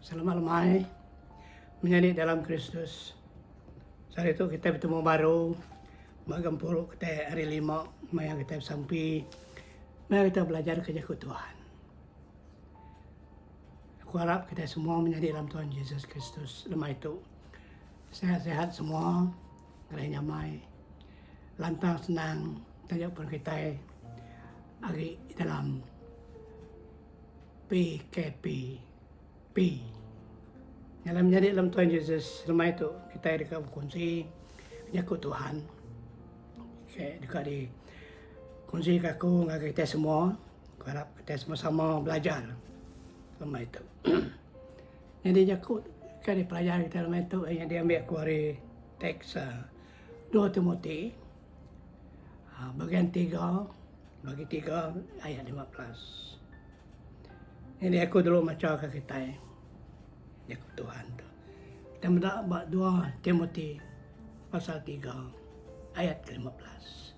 Selamat lemai menyadi dalam Kristus. Sehari tu kitai betemu baru ba gempuru kitai hari lima maya kitai besampi maya kitai belajarka jaku Tuhan. Aku arap kitai semua menyadi dalam Tuhan Jesus Kristus lemai tu. Sehat-sehat semua, gerai nyamai, lantang senang taja pun kitai agi dalam PKPP. Nya menyadi dalam Tuhan Jesus lemai tu kitai deka bekunsi jaku Tuhan ke deka dikunsi ka aku ngagai kitai semua. Aku harap kitai semua sama belajar lemai tu. Nyadi jaku ke dipelajar kitai lemai tu iya diambi aku ari teks 2 Timoti bagian tiga bagi tiga ayat 15. Nyadi aku dulu macha ka kitai jaku Tuhan tu. Kita meda ba 2 Timoti pasal 3 ayat ke 15.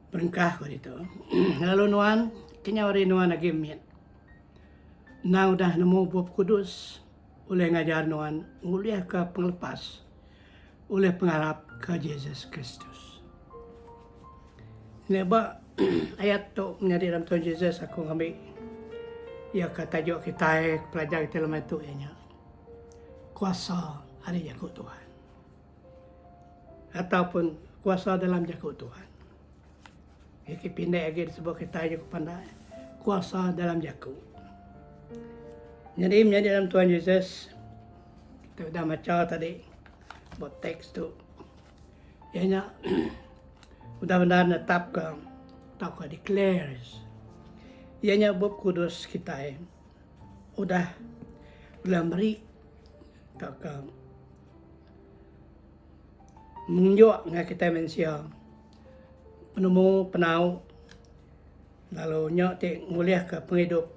Berengkah ku ditu. Lalu nuan kenyau ari nuan agi mit endang udah nemu Bup Kudus ulih ngajar nuan ngulihka pengelepas ulih pengarap ke Jesus Kristus. Nya ba ayat tu menyadi dalam Tuhan Jesus aku ngambi iya ke tajuk kitai pelajar kitai lemai tu iya nya kuasa ari jaku Tuhan ataupun kuasa dalam jaku Tuhan. Iti pendek agi disebut kitai jaku pandak kuasa dalam jaku. Nyadi menyadi dalam Tuhan Jesus kita udah macha tadi ba teks tu iya nya udah bendar netapka tauka declares iya nya Bup Kudus kitai udah udah meri tauka nunjuk ngagai kitai mensia penemu penau lalu nya ti ngulihka pengidup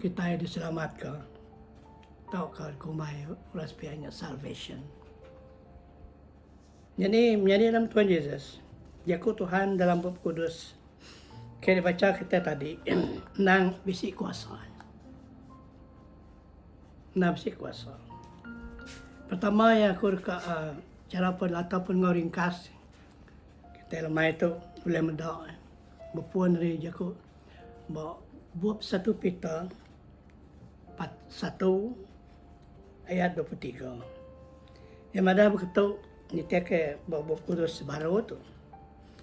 kitai diselamatka tauka dikumbai orang sepiak nya salvation. Nyadi menyadi dalam Tuhan Jesus, jaku Tuhan dalam Bup Kudus ke dibacha kitai tadi endang bisi kuasa. Endang bisi kuasa. Pertama iya aku deka uhh chara pun ataupun enggau ringkas kitai lemai tu ulih meda bepun ari jaku ba Bup satu Peter part satu ayat 23. Iya madah beketu nitihka ba Bup Kudus baru tu.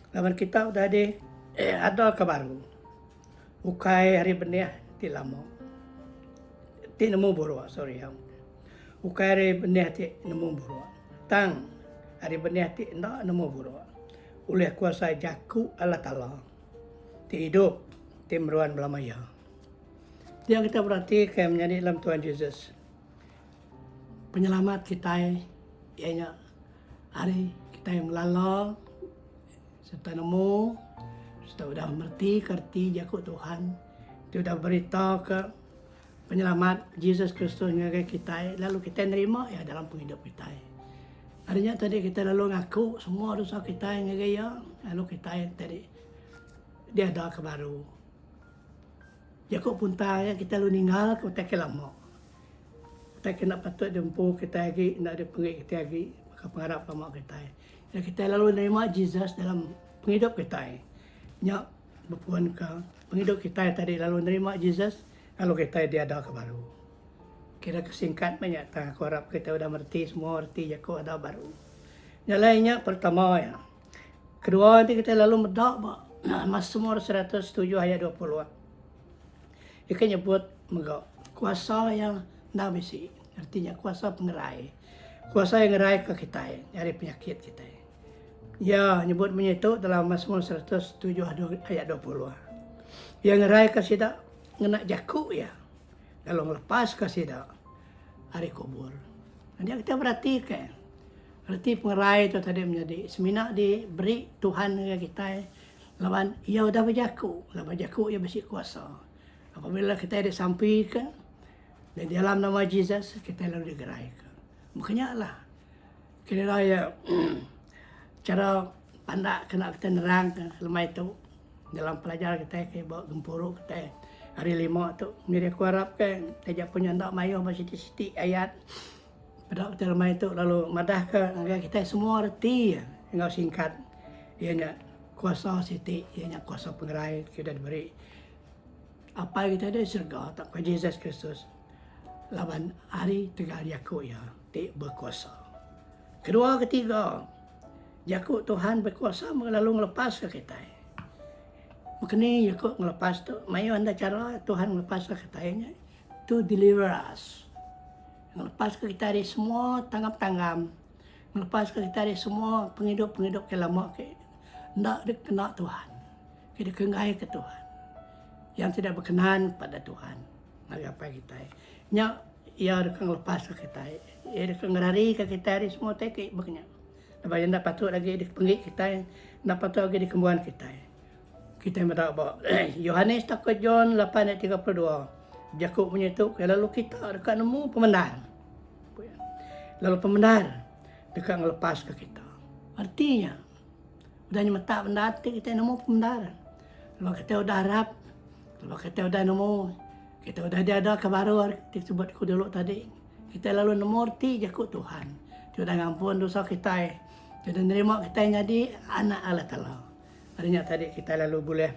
Laban kita udah di ada ke baru ukai ari benih ti lama ti nemu buruk sorry ukai ari benih ti nemu buruk tang ari benih ti enda nemu buruk ulih kuasa jaku Allah Taala ti idup ti meruan belama iya. Dia kita beratika menyadi dalam Tuhan Jesus. Penyelamat kitai iya nya ari kitai ngelala sereta nemu sereta udah meretika reti jaku Tuhan ti udah beritaka penyelamat Jesus Kristus ngagai kitai lalu kitai nerima iya dalam pengidup kitai. Ari nya tadi kitai lalu ngaku semua dosa kitai ngagai iya lalu kitai tadi diadaka baru. Jaku punta nya kitai lalu ninggalka utai ke lama. Utai ke enda patut diempu kitai agi, enda dipenggi kitai agi baka pengarap lama kitai. Nya kitai lalu nerima Jesus dalam pengidup kitai. Nya bepunka pengidup kitai tadi lalu nerima Jesus lalu kitai diadaka baru. Kira ke singkat meh nya tang aku arap kitai udah mereti semua reti jaku ada baru. Nya alai nya pertama iya. Kedua enti kitai lalu meda ba Masmur 107 ayat 20. Ika nyebut mega kuasa iya enda bisi reti nya kuasa pengerai. Kuasa iya ngeraika kitai ari penyakit kitai. Iya nyebut munyi tu dalam Masmur 107 ayat 20. Iya ngeraika sida ngena jaku iya lalu ngelepaska sida ari kubur. Dia kitai beratika reti pengerai tu tadi menyadi semina diberi Tuhan ngagai kitai Laban iya udah bejaku, laban jaku iya bisi kuasa. Apabila kitai disampika di dalam nama Jesus, kitai lalu digeraika. Baka nya lah kira iya chara pandak kena kitai nerangka lemai tu dalam pelajar kitai ke ba gempuru kitai. Hari Lima tu. Nyadi aku arap ke taja pun nya enda mayuh ba siti-siti ayat peda kitai lemai tu lalu madah ke ngagai kitai semua reti iya enggau singkat iya nya kuasa siti iya nya kuasa pengerai ke udah diberi Apai kitai di serega tauka Jesus Kristus laban ari tegal jaku iya ti bekuasa. Kedua ketiga jaku Tuhan bekuasa mega lalu ngelepaska kitai. Baka ni jaku ngelepas tu? Mayuh enda chara Tuhan ngelepaska kitai nya to deliver us. Ngelepaska kitai ari semua tanggam-tanggam, ngelepaska kitai ari semua pengidup-pengidup ke lama ke enda dikena Tuhan, ke dikenggaika Tuhan, yang tidak berkenan pada Tuhan ngagai Apai kitai. Nya iya deka ngelepaska kitai, iya deka ngerarika kitai ari semua utai ke baka nya. Laban iya enda patut agi dipenggi kitai, enda patut agi dikembuan kitai. Kitai meda ba Yohanes tauka John lapan ayat 32, bejaku munyi tu, Lalu kita deka nemu pemendar. Lalu pemendar deka ngelepaska kita. Reti nya, udah nyemetak bendar ti kitai nemu pemendar. Laban kitai udah arap, laban kitai udah nemu, kitai udah diadaka baru ari ti sebut ku dulu tadi. Kitai lalu nemu reti jaku Tuhan ti udah ngampun dosa kitai, ti udah nerima kitai nyadi anak Allah Taala. Ari nya tadi kitai lalu bulih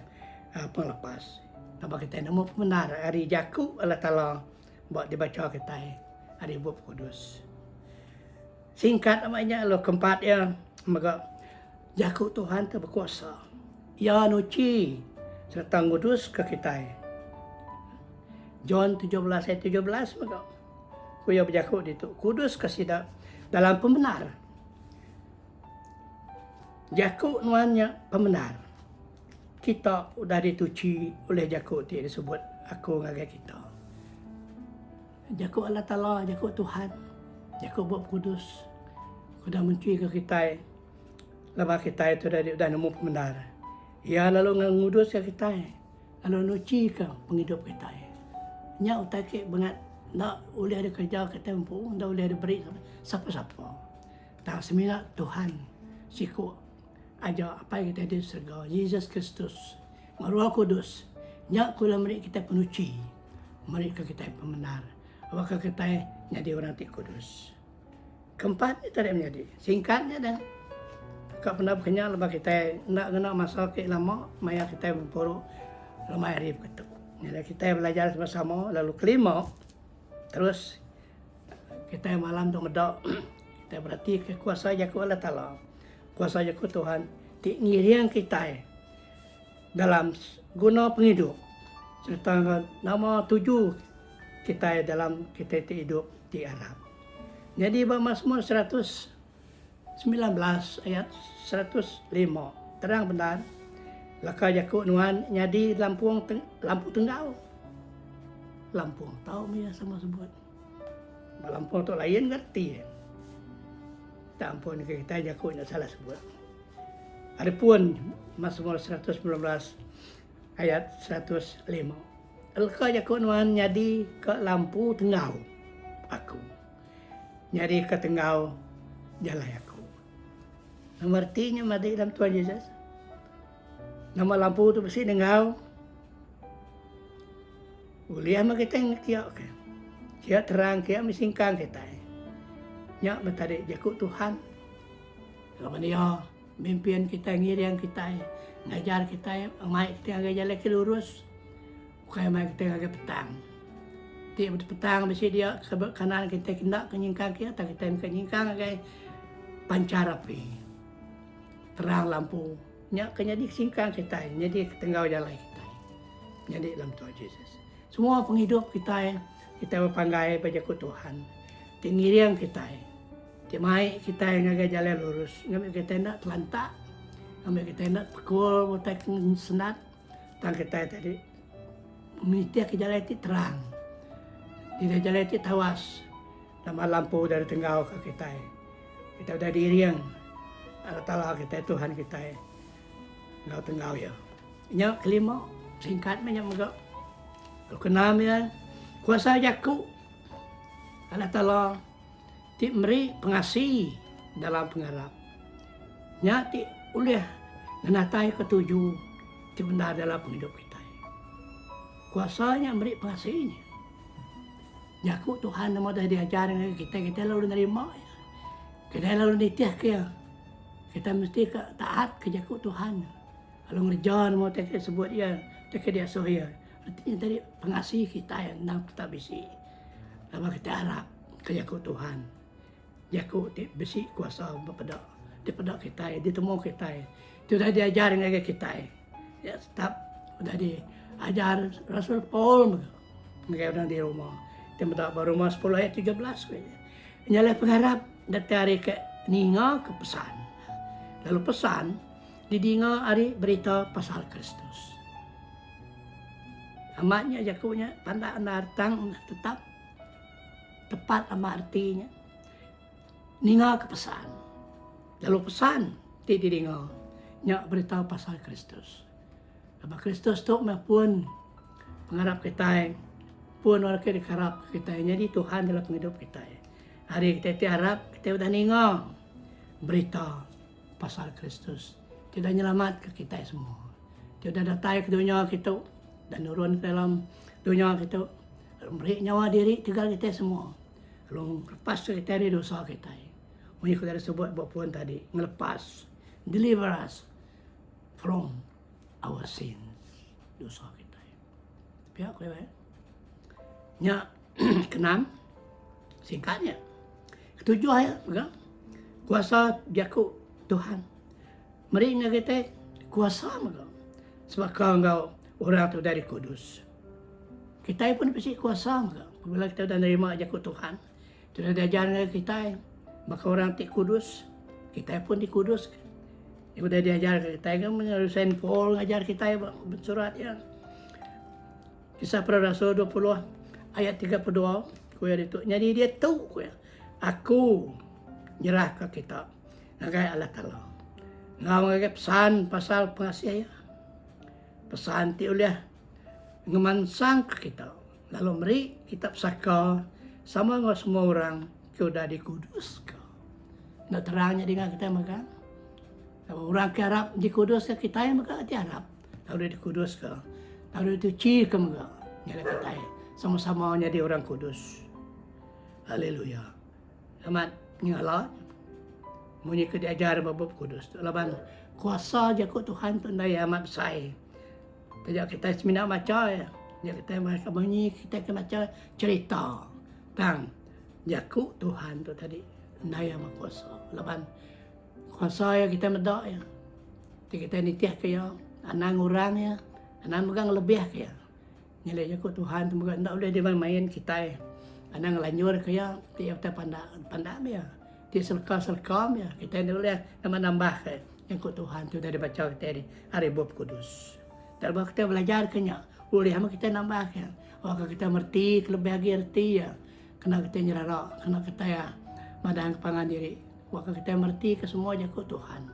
pengelepas laban kitai nemu pemendar ari jaku Allah Taala ba dibacha kitai ari Bup Kudus. Singkat amat nya lalu keempat iya mega jaku Tuhan ti bekuasa. Iya nuchi sereta nguduska kitai. John 17 ayat 17 mega ku iya bejaku ditu, Kuduska sida dalam pemendar. Jaku nuan nya pemendar. Kita udah dituchi ulih jaku ti disebut aku ngagai kita. Jaku Allah Taala, jaku Tuhan, jaku Bup Kudus udah menchika kitai laban kitai tu udah nemu pemendar. Iya lalu nguduska kitai. Lalu nuchika pengidup kitai. Nya utai ti bengat enda ulih dikereja kitai empu, enda ulih diberi sapa-sapa. Tang semina Tuhan siku aja Apai kitai di serega, Jesus Kristus enggau Roh Kudus nya ke ulih meri kitai penuchi, meri ke kitai pemendar awakka kitai nyadi orang ti kudus. Keempat nya tadi menyadi. Singkat nya deh. Ka penda bekenya lebuh kitai enda ngena masa ke lama maya kitai bempuru lemai hari beketu. Nyadi kitai belajar sama-sama lalu kelima terus kitai malam tu meda kitai beratika kuasa jaku Allah Taala, kuasa jaku Tuhan ti ngiring kitai dalam guna pengidup sereta enggau nama tuju kitai dalam kitai ti idup ti arap. Nyadi ba Masmur 119 ayat 105 terang bendar leka jaku nuan nyadi lampung lampu tenggau. Lampung tau mih iya sama sebut. Ba lampung tu lain ga reti iya. Tak ampun ke kitai jaku nya salah sebut. Ari pun Masmur 119 ayat 105. Leka jaku nuan nyadi ka lampu tenggau aku. Nyadi ka tenggau jalai aku. Nama reti nya madi dalam Tuhan Jesus? Nama lampu tu bisi nenggau? Ulih meh kitai ngekia ke. Kia terang kia meh singkang kitai. Nya meh tadi jaku Tuhan. Laban iya Mimpin kitai ngiring kitai, ngajar kitai mai kitai ngagai jalai ke lurus, ukai mai kitai ngagai petang. Ti petang bisi dia ke kanan kitai ke enda ke nyingkang kia tang kitai mega nyingkang ngagai panchar api. Terang lampu nya ke nyadi singkang kitai, nyadi ke tenggau jalai kitai. Nyadi dalam Tuhan Jesus. Semua pengidup kitai, kitai bepanggai ba jaku Tuhan ti ngiring kitai. Ti mai kitai ngagai jalai lurus ngambi kitai enda telantak, ngambi kitai enda tepekul utai ke senat tang kitai tadi nitihka jalai ti terang, nitihka jalai ti tawas nama lampu udah ditenggauka kitai. Kitai udah diiring Allah Taala kitai Tuhan kitai enggau tenggau iya. Nya kelima singkat meh nya mega. Lalu keenam iya kuasa jaku Allah Taala. Ti meri pengasi dalam pengarap nya ti ulih ngenataika tuju ti bendar dalam pengidup kitai. Kuasa nya meri pengasih nya. Jaku Tuhan nama udah diajar ngagai kitai, kitai lalu nerima iya. Kitai lalu nitihka iya. Kitai mesti ka taat ke jaku Tuhan. Lalu ngereja nama utai ke disebut iya, utai ke diasuh iya. Reti nya tadi pengasih kitai endang tetap bisi. Laban kitai arap ke jaku Tuhan. Jaku ti bisi kuasa bepeda, dipeda kitai, ditemu kitai, ti udah diajar ngagai kitai. Ya tetap udah diajar Rasul Paul mega ngagai orang di Roma. Ti meda ba Roma sepuluh ayat 17 ku iya. Nya alai pengarap datai ari ke ninga ke pesan. Lalu pesan didinga ari berita pasal Kristus. Amat nya jaku nya pandak endar tang tetap Tepat amat reti nya. Ninga ke pesan. Lalu pesan ti didinga nya berita pasal Kristus. Laban Kristus tu meh pun pengarap kitai, pun orang ke dikarap kitai nyadi Tuhan dalam pengidup kitai. Ari kitai ti arap, kitai udah ninga berita pasal Kristus ti udah nyelamatka kitai semua. Ti udah datai ke dunya kitu dan nurun ke dalam dunya kitu. Lalu meri nyawa diri tegal kitai semua. Lalu ngelepaska kitai ari dosa kitai. Munyi ku tadi sebut ba pun tadi, ngelepas, deliver us from our sins, dosa kitai. Pia ku iya. Nya kenang singkat nya. Ketujuh iya mega kuasa jaku Tuhan. Meri ngagai kitai kuasa mega sebaka enggau orang ti udah dikudus. Kitai pun bisi kuasa mega apabila kitai udah nerima jaku Tuhan ti udah diajar ngagai kitai baka orang ti kudus, kitai pun dikuduska. Iya udah diajar ngagai kitai kan melalui Saint Paul ngajar kitai ba surat iya. Kisah Para Rasul 20 ayat 32 ku iya ditu. Nyadi diatu ku iya, aku nyerahka kita ngagai Allah Taala enggau ngagai pesan pasal pengasih iya. Pesan ti ulih ngemansangka kita lalu meri kita pesaka sama enggau semua orang ke udah dikuduska. Enda terang nya dinga kitai mega. Laban orang ke arap dikuduska kitai mega ti arap lalu dikuduska lalu dituchika mega nyadi kitai sama-sama nyadi orang kudus. Haleluya. Amat nyengala munyi ke diajar ba Bup Kudus tu laban kuasa jaku Tuhan tu endai amat besai. Taja kitai semina macha iya, nya kitai macha munyi kitai ke macha cherita. Tang jaku Tuhan tu tadi endai iya bekuasa laban kuasa iya kitai meda iya. Ti kitai nitihka iya, anang ngurang iya, anang mega ngelebihka iya. Nyadi jaku Tuhan tu mega enda ulih dimain-main kitai. Anang ngelanjurka iya ti iya utai pandak pandak mih iya. Ti seleka-seleka mih iya. Kitai enda ulih nambah-nambahka jaku Tuhan ti udah dibacha kitai ari Bup Kudus. Lebuh kitai belajarka nya, ulih meh kitai nambahka iya. Waka kitai mereti ke lebih agi reti iya kena kitai nyerara, kena kitai madahka pangan diri. Waka kitai meretika semua jaku Tuhan.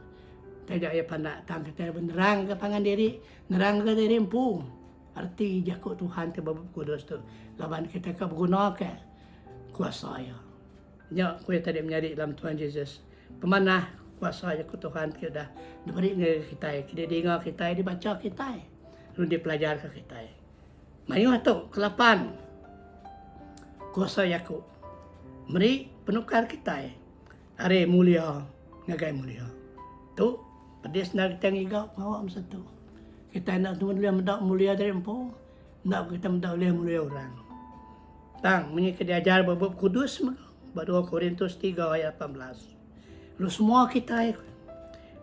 Taja iya pandak tang kitai benerangka pangan diri, nerangka diri empu. Reti jaku Tuhan ti ba Bup Kudus tu laban kitai ka begunaka kuasa iya. Nya ku iya tadi menyadi dalam Tuhan Jesus. Pemanah kuasa jaku Tuhan ti udah diberi ngagai kitai, ke didinga kitai, dibacha kitai lalu dipelajarka kitai. Mayuh tu kelapan kuasa jaku meri penukar kitai ari mulia ngagai mulia. Tu pedis enda kitai ngiga pengawa masa tu. Kitai enda temu ulih meda mulia diri empu, enda kita meda ulih mulia orang. Tang munyi ke diajar ba Bup Kudus mega ba 2 Korintus 3 ayat 18. Lalu semua kitai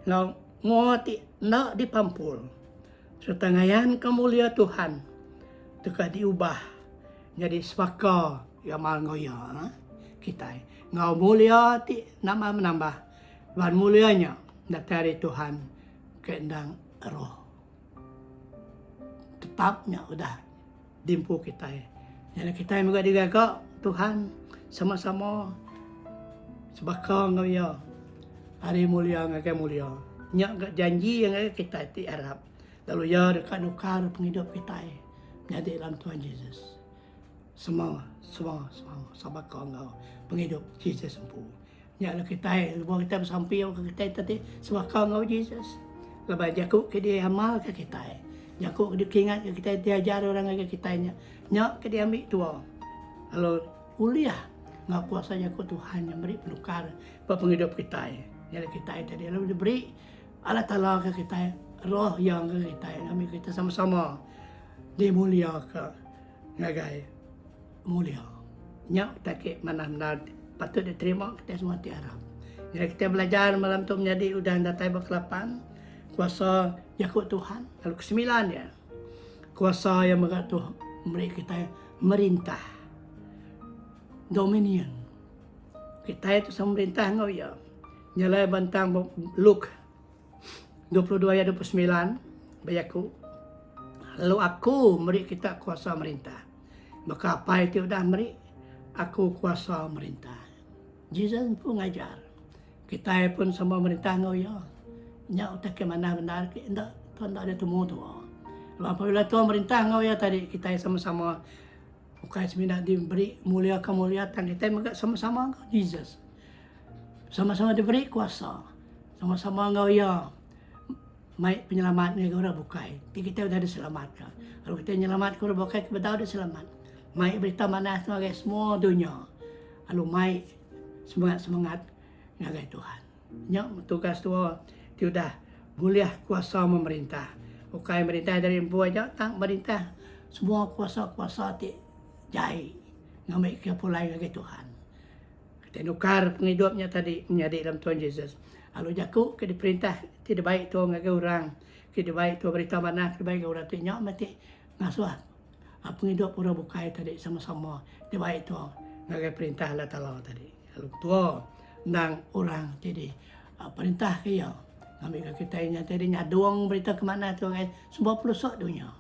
enggau mua ti enda dipampul sereta ngayanka mulia Tuhan deka diubah nyadi sebaka gamal enggau iya kitai enggau mulia ti nambah-menambah laban mulia nya datai ari Tuhan ke endang roh. Tetap nya udah diempu kitai. Nyadi kitai mega digaga Tuhan sama-sama sebaka enggau iya ari mulia ngagai mulia. Nya ga janji iya ngagai kitai ti arap lalu iya deka nukar pengidup kitai nyadi dalam Tuhan Jesus. Semua semua semua sebaka enggau pengidup Jesus empu. Nya alai kitai lebuh kitai besampi awakka kitai tadi sebaka enggau Jesus. Laban jaku ke diamalka kitai. Jaku ke dikingatka kitai diajar orang ngagai kitai nya, nya ke diambi tua lalu ulih enggau kuasa jaku Tuhan nya meri penukar ba pengidup kitai. Nyadi kitai tadi lalu diberi Allah Taala ke kitai roh iya ngagai kitai ngambi kitai sama-sama dimuliaka ngagai mulia. Nya utai ke manah bendar patut diterima kitai semua ti arap. Nyadi kitai belajar malam tu menyadi udah datai ba kelapan kuasa jaku Tuhan lalu kesemilan iya kuasa iya mega tu meri kitai merintah dominion. Kitai tu sama merintah enggau iya. Nya alai bentang Luke 22 ayat 29 bejaku, Lalu aku meri kita kuasa merintah, baka Apai ti udah meri aku kuasa merintah. Jesus empu ngajar, kitai pun sama merintah enggau iya. Nya utai ke manah bendar ke enda tu enda ditemu tua. Lalu apabila tua merintah enggau iya tadi, kitai sama-sama ukai semina diberi mulia ke mulia tang kitai mega sama-sama enggau Jesus. Sama-sama diberi kuasa, sama-sama enggau iya mai penyelamat ngagai orang bukai ti kitai udah diselamatka. Lalu kitai nyelamatka orang bukai ke bedau diselamat. Mai berita manah tu ngagai semua dunya lalu mai semengat-semengat ngagai Tuhan. Nya tugas tua ti udah bulih kuasa memerintah. Ukai merintah diri empu aja tang merintah semua kuasa-kuasa ti jai ngambika pulai ngagai Tuhan. Kitai nukar pengidup nya tadi menyadi dalam Tuhan Jesus. Lalu jaku ke diperintah ti dibai tu ngagai orang, ke dibai tu berita manah ke dibai ngagai orang ti nya meh ti ngasuh pengidup orang bukai tadi sama-sama dibai tu ngagai perintah Allah Taala tadi. Lalu ketua endang orang ti di perintah ke iya ngambika kitai nya tadi nyadung berita ke manah tu ngagai semua pelusuk dunya.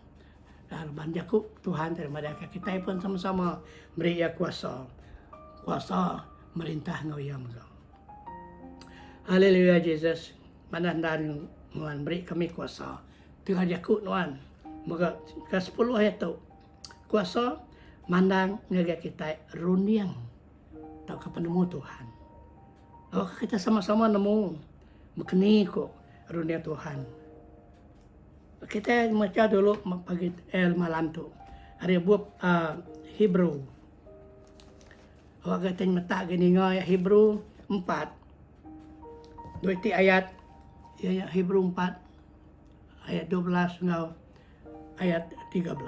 Laban jaku Tuhan ti madahka kitai pun sama-sama meri iya kuasa, kuasa merintah enggau iya mega. Haleluya Jesus, manah endar nuan meri kami kuasa tengah jaku nuan mega ke sepuluh ayat tu kuasa mandang ngagai kitai runding tauka penemu Tuhan. Awakka kita sama-sama nemu bekeni ku runding Tuhan. Kitai macha dulu pagi eh malam tu ari bup uhh Hebrew. Awak kitai nyemetak agi ninga iya Hebrew empat dua iti ayat iya nya Hebrew empat ayat 12 enggau ayat 13.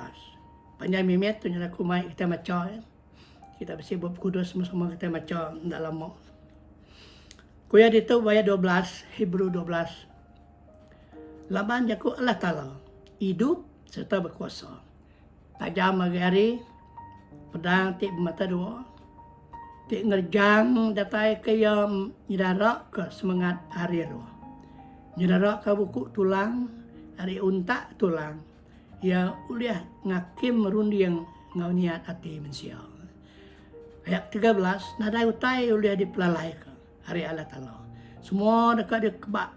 Panjai mimit tu nyadi aku mai kitai macha iya. Kita bisi bup kudus sama-sama kitai macha enda lama. Ku iya ditu ba ayat 12 Hebrew 12. Laban jaku Allah Taala idup sereta bekuasa. Tajam agi ari pedang ti bemata dua, ti ngerejang datai ke iya nyedaraka semengat ari roh, nyedaraka buku tulang ari untak tulang, iya ulih ngakim runding enggau niat ati mensia. Ayat 13, nadai utai ulih dipelalaika. Ari Allah Taala. Semua deka dikeba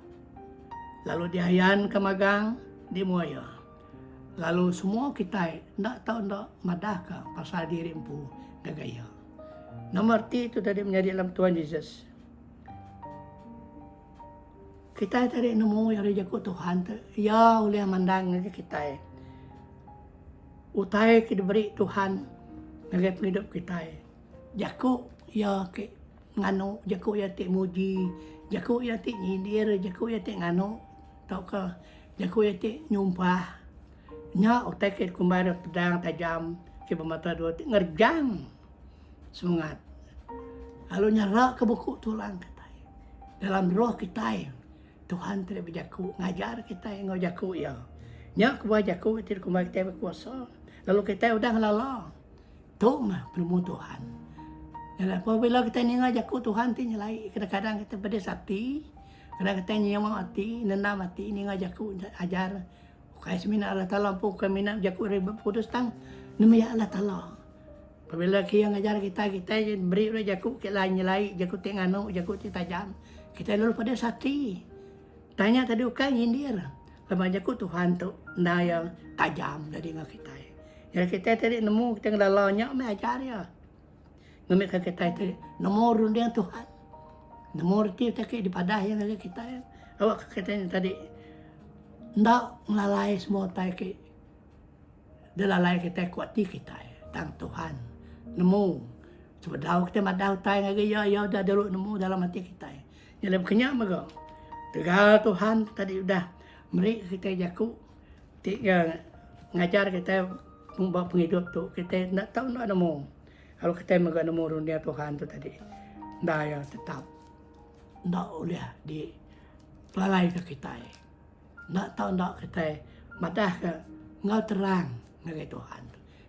lalu diayanka magang di mua Iya. Lalu semua kitai enda tau enda madahka pasal diri empu ngagai Iya. Nama reti tu tadi menyadi dalam Tuhan Jesus? Kitai tadi nemu ari jaku Tuhan tu, Iya ulih mandang ngagai kitai. Utai ke diberi Tuhan ngagai pengidup kitai. Jaku iya ke nganu, jaku iya ti muji, jaku iya ti nyindir, jaku iya ti nganu tauka jaku iya ti nyumpah. Nya utai ke dikumbai dep pedang tajam ke bemata dua ti ngerejang semengat lalu nyeraka buku tulang kitai dalam roh kitai. Tuhan ti bejaku ngajar kitai enggau jaku iya. Nya kebuah jaku ti dikumbai kitai bekuasa lalu kitai udah ngelala. Tu meh penemu Tuhan. Nyadi apabila kitai ninga jaku Tuhan ti nyelai kadang-kadang kitai pedis ati, kadang kitai nyima ati, nendam ati ninga jaku ajar ukai semina Allah Taala empu ukai mina jaku ari Bup Kudus tang nembiak Allah Taala. Apabila ke iya ngajar kitai, kitai beri orang jaku ke lain nyelai, jaku ti nganu, jaku ti tajam, kitai lalu pedis ati. Tang nya tadi ukai nyindir laban jaku Tuhan tu enda iya tajam nyadi enggau kitai. Nyadi kitai tadi nemu kitai ngelala nya meh ajar iya. Ngambika kitai ti nemu runding Tuhan. Nemu reti utai ke dipadah iya ngagai kitai. Awakka kitai nya tadi. Enda ngelalai semua utai ke dilalai kitai ku ati kitai. Tang Tuhan nemu sebedau kitai madah utai ngagai Iya, Iya udah dulu nemu dalam ati kitai. Nyadi baka nya mega tegal Tuhan tadi udah meri kitai jaku ti ngajar kitai ba pengidup tu kitai enda tau enda nemu. Lalu kitai mega nemu runding Tuhan tu tadi enda iya tetap enda ulih dipelalaika kitai. Enda tau enda kitai madahka enggau terang ngagai Tuhan.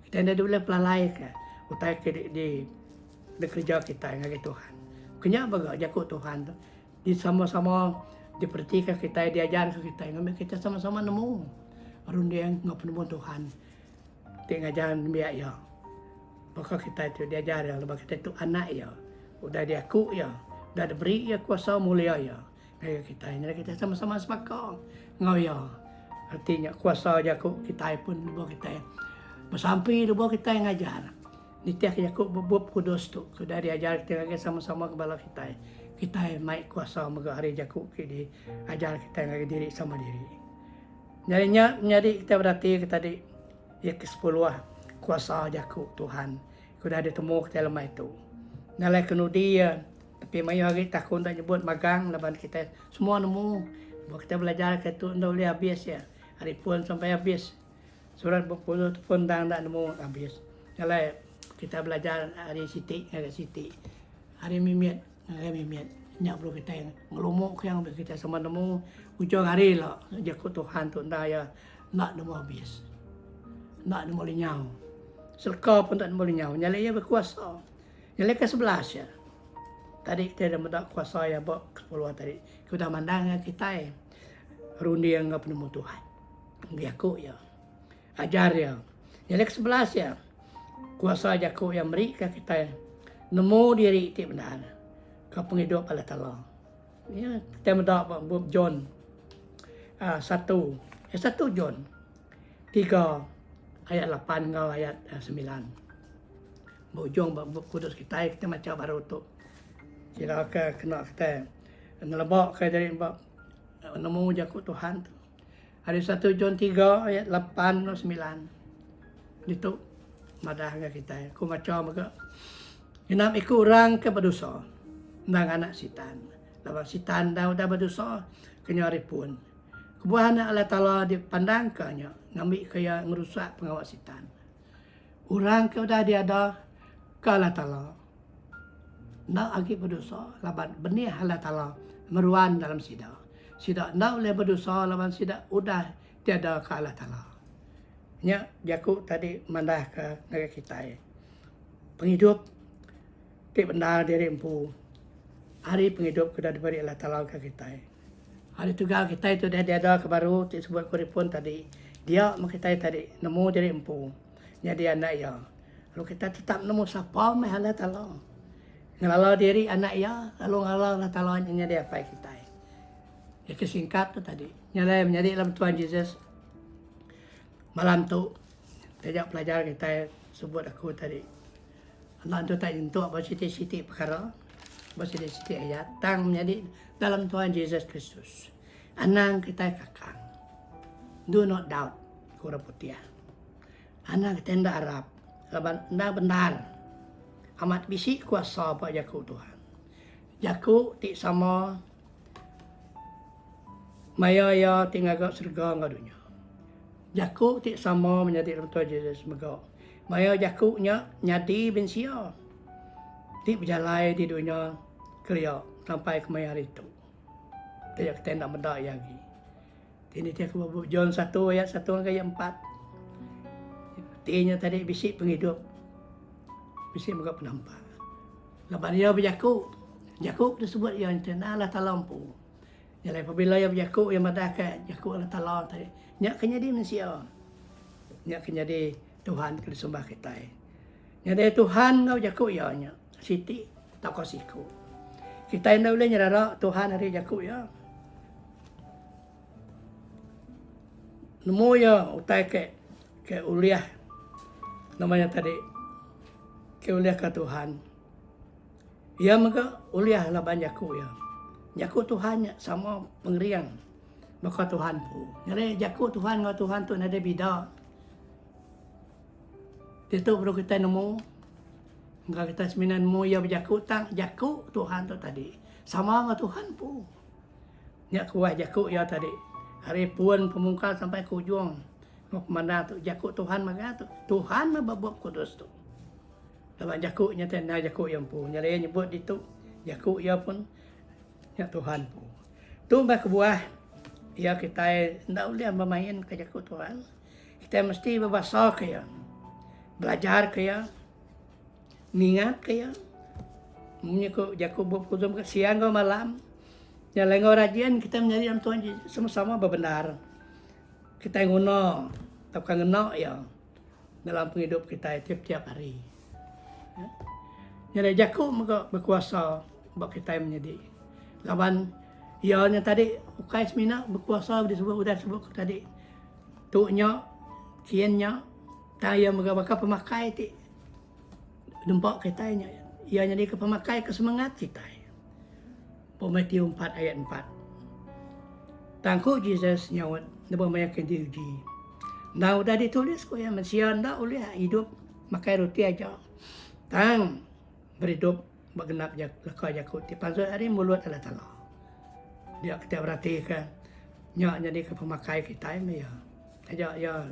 Kitai enda ulih pelalaika utai ke di dikereja kitai ngagai Tuhan. Kenya mega jaku Tuhan tu disama-sama diperetika kitai, diajarka kitai ngambika kitai sama-sama nemu runding enggau penemu Tuhan ti ngajar nembiak iya. Baka kitai tu diajar iya laban kitai tu anak iya. Udah diaku iya, udah diberi iya kuasa mulia iya ngagai kitai. Nyadi kitai sama-sama sebaka enggau iya. Reti nya kuasa jaku kitai pun lebuh kitai besampi lebuh kitai ngajar. Nitihka jaku ba Bup Kudus tu ke udah diajar kitai ngagai sama-sama ke bala kitai. Kitai mai kuasa mega ari jaku ke diajar kitai ngagai diri sama diri. Nyadi nya menyadi kitai beratika tadi iya ke sepuluh kuasa jaku Tuhan ke udah ditemu kitai lemai tu. Nya alai kenudi iya tapi mayuh agi takun enda nyebut magang laban kitai semua nemu ba kitai belajar ke tu enda ulih abis iya ari pun sampai abis. Surat Bup Kudus tu pun endang enda nemu abis. Nya alai kitai belajar ari siti ngagai siti, ari mimit ngagai mimit. Nya perlu kitai ngelumu ke yang kitai sama nemu ujung hari ila jaku Tuhan tu enda iya enda nemu abis. Enda nemu lenyau. Seleka pun enda nemu lenyau. Nya alai iya bekuasa. Nya alai ke 11 iya. Tadi kitai dah meda kuasa iya ba ke sepuluh tadi. Ke udah mandang ngagai kitai runding enggau penemu Tuhan. Jaku iya. Ajar iya. Nyadi ke 11 iya, kuasa jaku iya merika kitai nemu diri ti bendar ke pengidup Allah Taala. Ya, kitai meda ba bup John uh, satu, eh, satu John 3 ayat 8 enggau ayat uh, 9. Ba ujung ba bup kudus kitai kita macha baru tu. Kira ke kena kitai neleba ke diri ba nemu jaku Tuhan tu. Ari satu John tiga ayat lapan enggau semilan ditu madah ngagai kitai. Aku macha mega genap iku orang ke bedosa endang anak Sitan. Laban Sitan enda udah bedosa kenyau ari pun. Kebuah anak Allah Taala dipandangka nya ngambika iya ngerusak pengawa Sitan. Orang ke udah diada ke Allah Taala enda agi bedosa laban benih Allah Taala meruan dalam sida. Sida enda ulih bedosa laban sida udah tiada ke Allah Taala. Nya jaku tadi madahka ngagai kitai. Pengidup ti bendar diri empu ari pengidup ke udah diberi Allah Taala ke kitai. Ari tugal kitai ti udah diada ke baru ti sebut ku Ripun tadi, dia meh kitai tadi nemu diri empu nyadi anak iya. Lalu kitai tetap nemu sapa meh Allah Taala. Ngelala diri anak iya lalu ngelala Allah Taala nya nyadi apai kitai. Jaku singkat tu tadi. Nya alai menyadi dalam Tuhan Jesus malam tu taja pelajar kitai sebut aku tadi enda entu tak nyentuk ba siti-siti pekara ba siti-siti ayat tang menyadi dalam Tuhan Jesus Kristus. Anang kitai kakang. Do not doubt ku orang putih. Anang kitai enda arap laban enda bendar amat bisi kuasa ba jaku Tuhan. Jaku ti sama maya iya ti ngaga serega enggau dunya. Jaku ti sama menyadi dalam Tuhan Jesus mega maya jaku nya nyadi mensia ti bejalai di dunya kelia sampai ke maya hari tu. Taja kitai enda meda iya agi. Ti nitih ke bup John satu ayat satu ngagai ayat empat. Reti nya tadi bisi pengidup, bisi mega penampak. Laban iya bejaku, jaku ke disebut iya enti enda Allah Taala empu. Nya alai pabila iya bejaku iya madahka jaku Allah Taala tadi nya ke nyadi mensia. Nya ke nyadi Tuhan ke disembah kitai. Nyadi Tuhan enggau jaku iya nya siti tauka siku. Kitai enda ulih nyerara Tuhan ari jaku iya. Nemu iya utai ke ke ulih nama iya tadi ke ulih ka Tuhan. Iya mega ulih laban jaku iya. Jaku Tuhan nya sama pengering. Baka Tuhan empu. Nyadi jaku Tuhan enggau Tuhan tu nadai bida. Ditu baru kitai nemu engka kitai semina nemu iya bejaku tang jaku Tuhan tu tadi sama enggau Tuhan empu. Nya kebuah jaku iya tadi ari pun pemungkal sampai ke ujung enggau pemandang tu jaku Tuhan mega tu. Tuhan meh ba Bup Kudus tu. Laban jaku nya ti enda jaku iya empu. Nyadi iya nyebut ditu jaku iya pun nya Tuhan empu. Tu meh kebuah iya kitai enda ulih bemain ka jaku Tuhan. Kitai mesti bebasa ke iya, belajar ke iya, ningat ke iya. Munyi ku jaku Bup Kudus mega siang enggau malam. Nya alai enggau rajin kitai menyadi dalam Tuhan Jesus sama-sama bebendar. Kitai nguna tauka ngena iya dalam pengidup kitai tiap-tiap hari. Nya alai jaku mega bekuasa ba kitai menyadi laban iya nya tadi ukai semina bekuasa disebut udah disebut ku tadi. Tu nya, kian nya, tang iya mega baka pemakai ti nempa kitai nya. Iya nyadika pemakai ke semengat kitai. Ba Matthew empat ayat empat. Tang ku Jesus nyaut lebuh maya ke diuji. Endang udah ditulis ku iya, mensia enda ulih idup makai roti aja. Tang beridup ba genap leka jaku ti pansut ari mulut Allah Taala. Dia kitai beratika nya nyadika pemakai kitai meh iya. Taja iya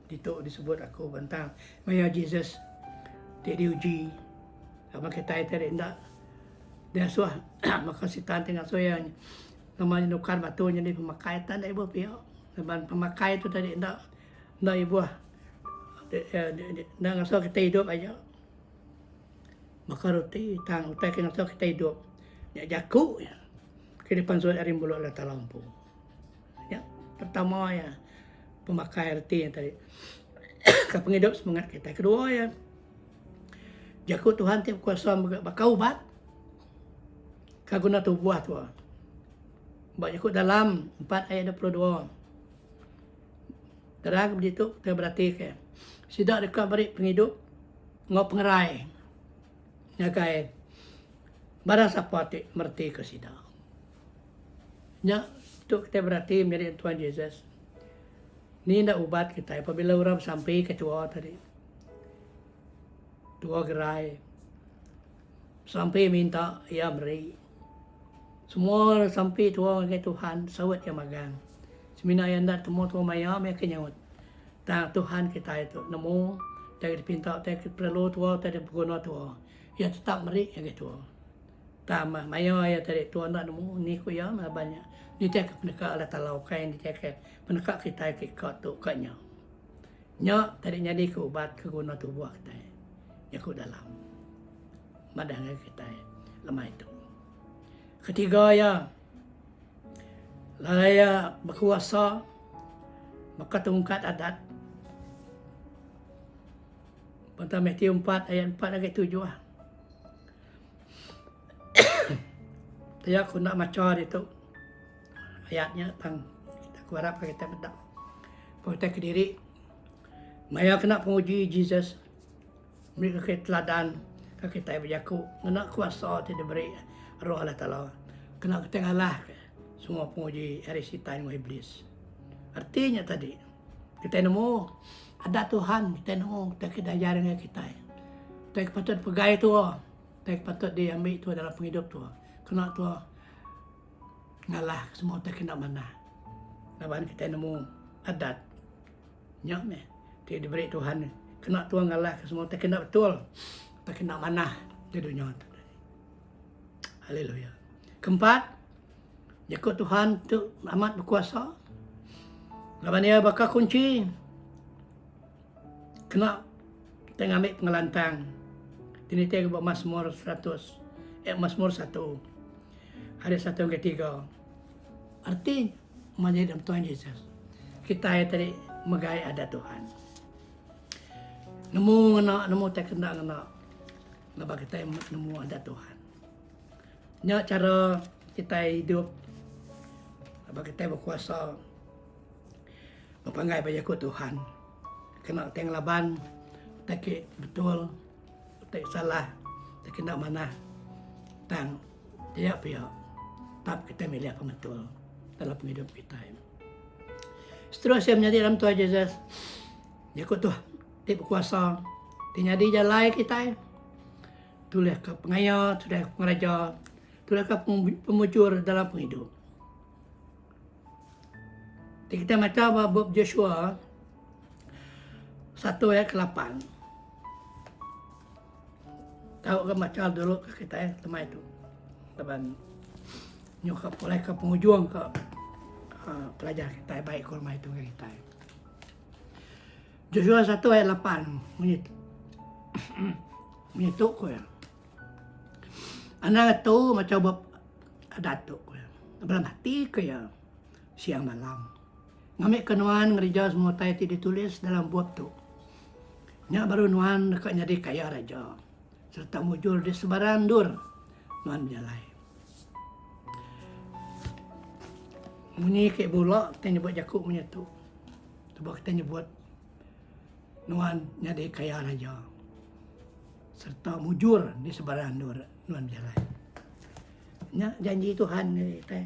ditu disebut aku bentang maya Jesus ti diuji laban kitai ti enda diasuh baka sitan ti ngasuh iya nama nukar batu nyadi pemakai tang enda ibuh pia laban pemakai tu tadi enda enda ibuh enda ngasuh kitai idup aja. Baka roti tang utai ke ngasuh kitai idup nya jaku iya ke dipansut ari mulut Allah Taala empu. Nya pertama iya pemakai reti nya tadi ke pengidup semengat kitai. Kedua iya jaku Tuhan ti bekuasa mega baka ubat ke guna tubuh tuwa. Ba jaku dalam empat ayat 22 terang ditu kitai beratika sida deka meri pengidup enggau pengerai ngagai barang sapa ti meretika sida. Nya tu kitai berati menyadi Tuhan Jesus. Ni enda ubat kitai pabila orang besampi ke tua tadi. Tua gerai. Sampi minta iya meri. Semua sampi tua ngagai Tuhan saut iya magang. Semina iya enda temu tua maya meh ke nyaut. Tang Tuhan kitai tu nemu utai ke dipinta, utai ke perlu tua, utai ke beguna tua. Iya tetap meri ngagai tua. Tang meh maya iya tadi tua enda nemu ni ku iya meh laban nya nitihka peneka Allah Taala ukai nitihka peneka kitai ke ka tu ka nya. Nya tadi nyadika ubat ke guna tubuh kitai jaku dalam madah ngagai kitai lemai tu. Ketiga iya Lalu iya bekuasa baka tungkat adat. Banta Matthew empat ayat empat ngagai tujuh. Taja aku enda macha ditu ayat nya tang aku arap ka kita meda. Utai kediri maya kena penguji Jesus meri ka kitai teladan ka kitai bejaku ngena kuasa ti diberi Roh Allah Taala kena kitai ngalah ka semua penguji ari sitan enggau iblis. Reti nya tadi kitai nemu adat Tuhan kitai nemu utai ke diajar ngagai kitai. Utai ke patut pegai tuo utai ke patut diambi tuo dalam pengidup tuo kena tuo ngalah ka semua utai ke enda manah laban kitai nemu adat. Nya meh ti diberi Tuhan kena tuan ngalahka semua utai ke enda betul utai ke enda manah di dunya tu tadi. Haleluya. Keempat, jaku Tuhan tu amat bekuasa laban iya baka kunchi kena kitai ngambi pengelantang ti nitihka ba Masmur seratus eh Masmur satu ayat satu ngagai tiga. Arti Maya dalam Tuhan Jesus, kitai tadi megai adat Tuhan. Nemu ngena, nemu utai ke enda ngena laban kitai nemu adat Tuhan. Nya chara kitai idup laban kitai bekuasa bepanggai ba jaku Tuhan. Kena kitai ngelaban utai ke betul, utai ke salah, utai ke enda manah tang Taja pia, tap kitai milih pemetul. dalam pengidup kitai. Seterusnya menyadi dalam Tuhan Jesus, jaku tuh ti bekuasa ti nyadi jalai kitai tulih ke pengaya, tulih ke pengeraja, tulih ke pemujur dalam pengidup. Ti kitai macha ba bup Joshua satu ayat ke lapan. Tau ke macha dulu ke kitai temai tu. Laban nyuka pulai ke pengujung ke uh, pelajar kitai baik ke rumah itu ke kitai. Joshua satu ayat lapan munyi munyi tu ku iya. Anang ngetu macha bup adat tu ku iya. Dalam ati ku iya siang malam. Ngambika nuan ngereja semua utai ti ditulis dalam bup tu. Nya baru nuan deka nyadi kaya raja sereta mujur di sebarang endur nuan bejalai. Munyi ke bula kitai nyebut jaku munyi tu. Lebuh kitai nyebut nuan nyadi kaya raja sereta mujur di sebarang endur nuan bejalai. Nya janji Tuhan ngagai kitai.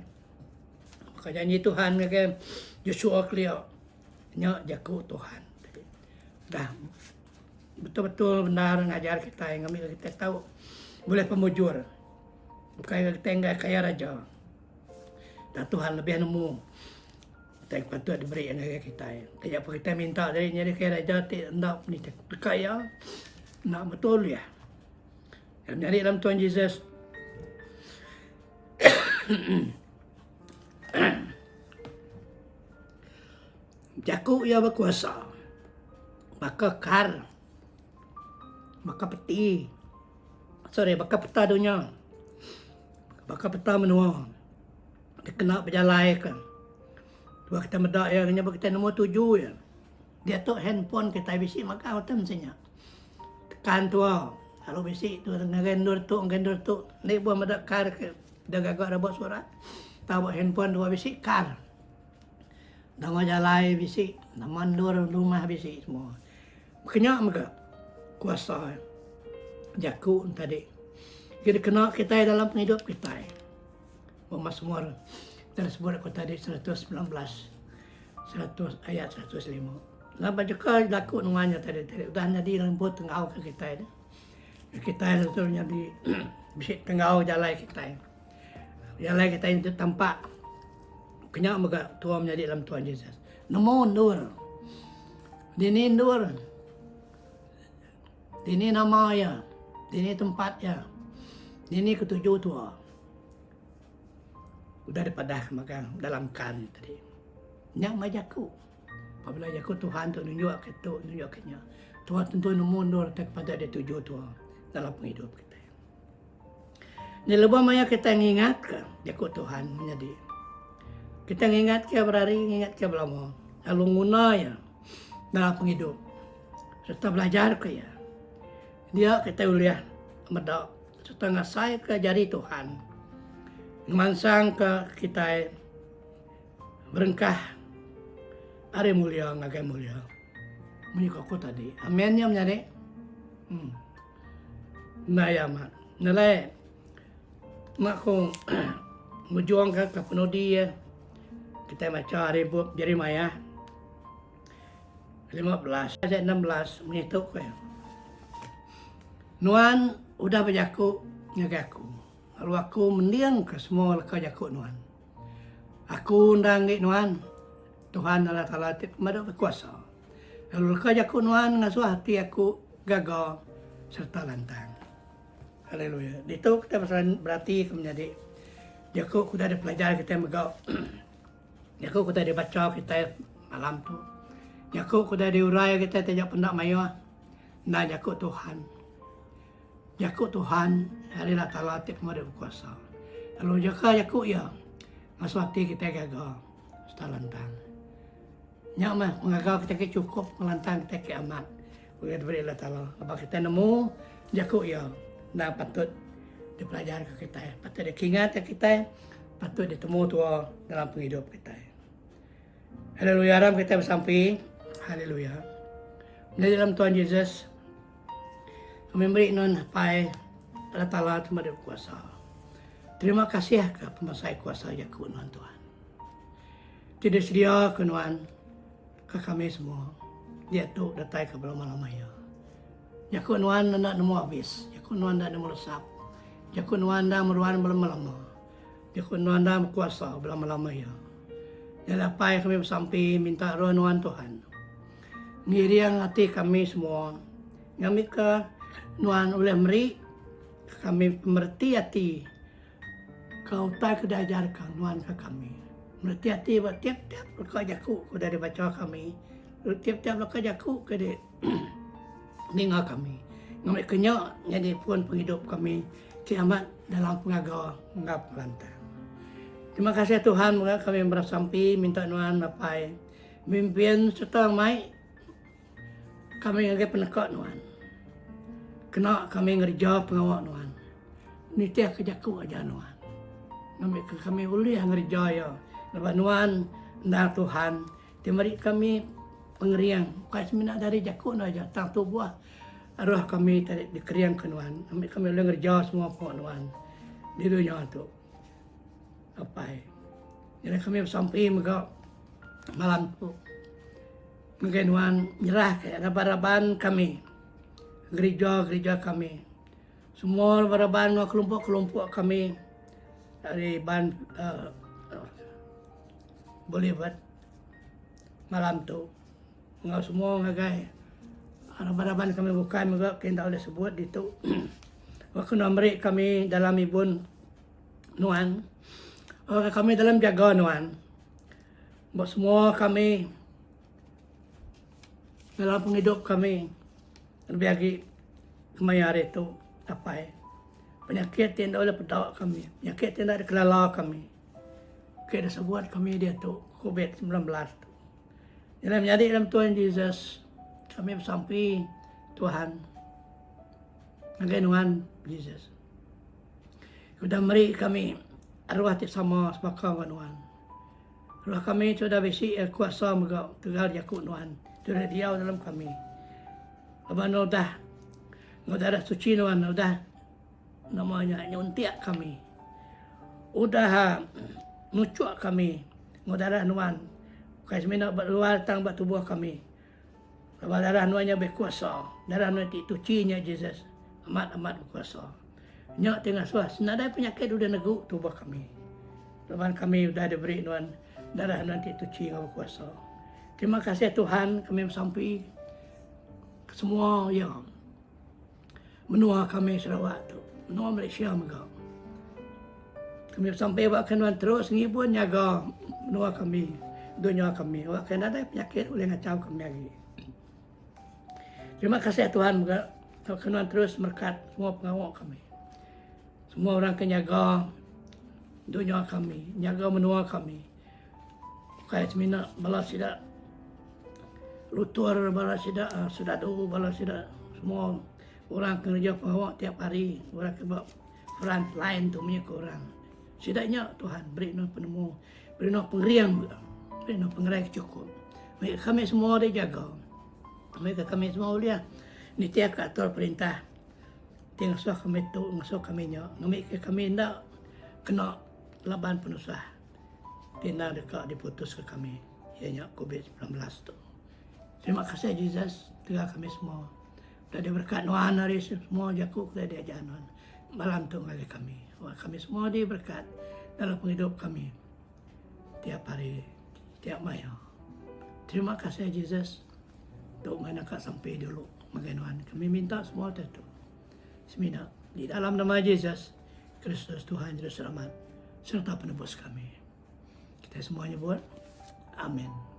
Baka janji Tuhan ngagai Joshua kelia nya jaku Tuhan. Dah betul-betul bendar ngajar kitai ngambika kitai tau bulih pemujur. Bukai ga kitai enggai kaya raja. Tang Tuhan lebih nemu utai ke patut diberi iya ngagai kitai. Taja pun kitai minta diri nyadi kaya raja ti enda deka iya enda betul iya. Nyadi dalam Tuhan Jesus Jaku iya bekuasa baka kar, baka peti, sorry baka peta dunya, baka peta menua dikena bejalai ka. Sebab kita meda iya nyebut kita nemu tuju iya. Diatu handphone kitai bisi mega utai mesti nya. Tekan tua lalu bisi tu ngagai endur tu ngagai endur tu enda ibuh meda kar ke deh gaga rebak surat tau ba handphone tua bisi kar. Nama jalai bisi, nama endur rumah bisi semua. Baka nya mega kuasa jaku ne tadi ke dikena kitai dalam pengidup kitai. Ba Masmur ti disebut aku tadi 119. 100 ayat 105. Laban jeka jaku nuan nya tadi tadi udah nyadi lembut tenggau ke kitai tu. Kitai tu nyadi bisi tenggau jalai kitai. Jalai kitai nya tampak kenya mega tua menyadi dalam Tuhan Jesus. Nemu endur. Dini endur. Dini nama iya. Dini tempat iya. Dini ketuju tua. Udah dipadah mega dalam kan tadi. Nya meh jaku. Apabila jaku Tuhan tu nunjuk ke tu, nunjuk ke nya. Tuhan tentu nemu endur ti patut dituju tua dalam pengidup kitai. Nya lebuh maya kitai ngingatka jaku Tuhan menyadi. Kitai ngingatka berari, ngingatka belama lalu nguna iya dalam pengidup sereta belajarka iya. Dia kitai ulih meda sereta ngasaika jari Tuhan ngemansangka kitai berengkah ari mulia ngagai mulia. Munyi ku aku tadi. Amen nya menyadi. Hmm. Enda iya amat. Nelai mak ku ngujungka ke penudi iya kitai macha ari bup Jeremiah. 15 ayat 16 munyi tu ku iya. Nuan udah bejaku ngagai aku, lalu aku mendingka semua leka jaku nuan. Aku enda enggi nuan, Tuhan Allah Taala ti Pemadu Bekuasa. Lalu leka jaku nuan ngasuh ati aku gaga sereta lantang. Haleluya. Ditu kitai pasal beratika menyadi jaku ke udah dipelajar kitai mega. Jaku ke udah dibacha kitai malam tu. Jaku ke udah diurai kitai taja penda mayuh enda jaku Tuhan. Jaku Tuhan ari Allah Taala ti pemeri bekuasa. Lalu jaka jaku iya ngasuh ati kitai gaga sereta lantang. Nya meh pengaga kitai ke chukup pengelantang kitai ke amat ulih diberi Allah Taala laban kitai nemu jaku iya endang patut dipelajarka kitai, patut dikingatka kitai, patut ditemu tua dalam pengidup kitai. Haleluya aram kitai besampi. Haleluya. Menyadi dalam Tuhan Jesus kami meri nuan Apai Allah Taala ti meri kuasa. Terima kasih ke pemesai kuasa jaku nuan Tuhan. ti disediaka nuan ke kami semua diatu datai ke belama-lama iya. Jaku nuan enda nemu abis, jaku nuan enda nemu lesap, jaku nuan enda meruan belama-lama, jaku nuan enda bekuasa belama-lama iya. Nya alai apai kami besampi minta roh nuan Tuhan ngiring ati kami semua ngambika nuan ulih meri kami pemereti ati Ke utai ke diajarka nuan ke kami. Mereti ati ba tiap-tiap leka jaku ke udah dibacha kami, lalu tiap-tiap leka jaku ke di ninga kami. Ngambika nya nyadi pun pengidup kami ti amat dalam pengaga enggau pengelantang. Terima kasih Tuhan mega kami berasampi minta nuan Apai mimpin sereta mai Kami ngagai peneka Nuan. Kena kami ngereja pengawa Nuan. Nitihka jaku ajar Nuan. Ngambika kami ulih ngereja iya laban Nuan endang Tuhan ti meri kami pengering ukai semina dari jaku Nuan aja tang tubuh roh kami ti dikeringka Nuan ngambika kami ulih ngereja semua pengawa Nuan di dunya tu. Apai. Nyadi kami besampi mega malam tu. Ngagai nuan nyerahka raban-raban kami, gerija-gerija kami, semua raban-raban enggau kelompok-kelompok kami ari ban uhh Boulevard malam tu enggau semua ngagai raban-raban kami bukai mega ke enda ulih sebut ditu. Wak kena meri kami dalam ibun nuan, wak kami dalam jaga nuan. Ba semua kami dalam pengidup kami lebih agi kemaya hari tu apai penyakit ti enda ulih peda kami penyakit ti enda dikelala kami ke disebut kami diatu covid 19 tu. Nya menyadi dalam Tuhan Jesus kami besampi Tuhan ngagai nuan Jesus udah meri kami arwah ti sama sebaka enggau nuan. Roh kami tu udah bisi kuasa mega tegal jaku Nuan ti udah diau dalam kami. Laban Nuan udah enggau darah suci Nuan udah nama nya nyuntik kami. Udah nuchuk kami enggau darah Nuan ukai semina ba luar tang ba tubuh kami. Laban darah Nuan nya bekuasa, darah Nuan ti tuchi nya Jesus amat amat bekuasa. Nya ti ngasuh senadai penyakit udah negu tubuh kami. Laban kami udah diberi Nuan darah Nuan ti tuchi enggau bekuasa. Terima kasih Tuhan kami besampi ke semua iya menua kami Sarawak tu, menua Malaysia mega. Kami besampi ba ke nuan terus ngibun nyaga menua kami, dunya kami awakka nadai penyakit ulih ngachau kami agi. Terima kasih Tuhan mega awakka nuan terus merekat semua pengawa kami. Semua orang ke nyaga dunya kami, nyaga menua kami. Ukai semina bala sida lutur, bala sida sedadu, bala sida semua orang ke ngereja pengawa tiap hari, orang ke ba front line tu munyi ku orang. Sida nya Tuhan beri nuan penemu, beri nuan pengering mega, beri nuan pengerai ke chukup. Mega kami semua dijaga. Mega kami semua ulih nitihka atur perintah ti ngasuh kami tu ngasuh kami nya ngambika kami enda kena laban penusah. Ti enda deka diputuska kami iya nya covid 19 tu. Terima kasih Jesus tegal kami semua udah diberkat nuan ari semua jaku ke udah diajar nuan malam tu ngagai kami. Wah kami semua diberkat dalam pengidup kami tiap hari tiap maya. Terima kasih Jesus tu meh naka sampi dulu ngagai nuan. Kami minta semua utai tu. Semina di dalam nama Jesus Kristus Tuhan Juruselamat sereta Penebus kami. Kitai semua nyebut Amin.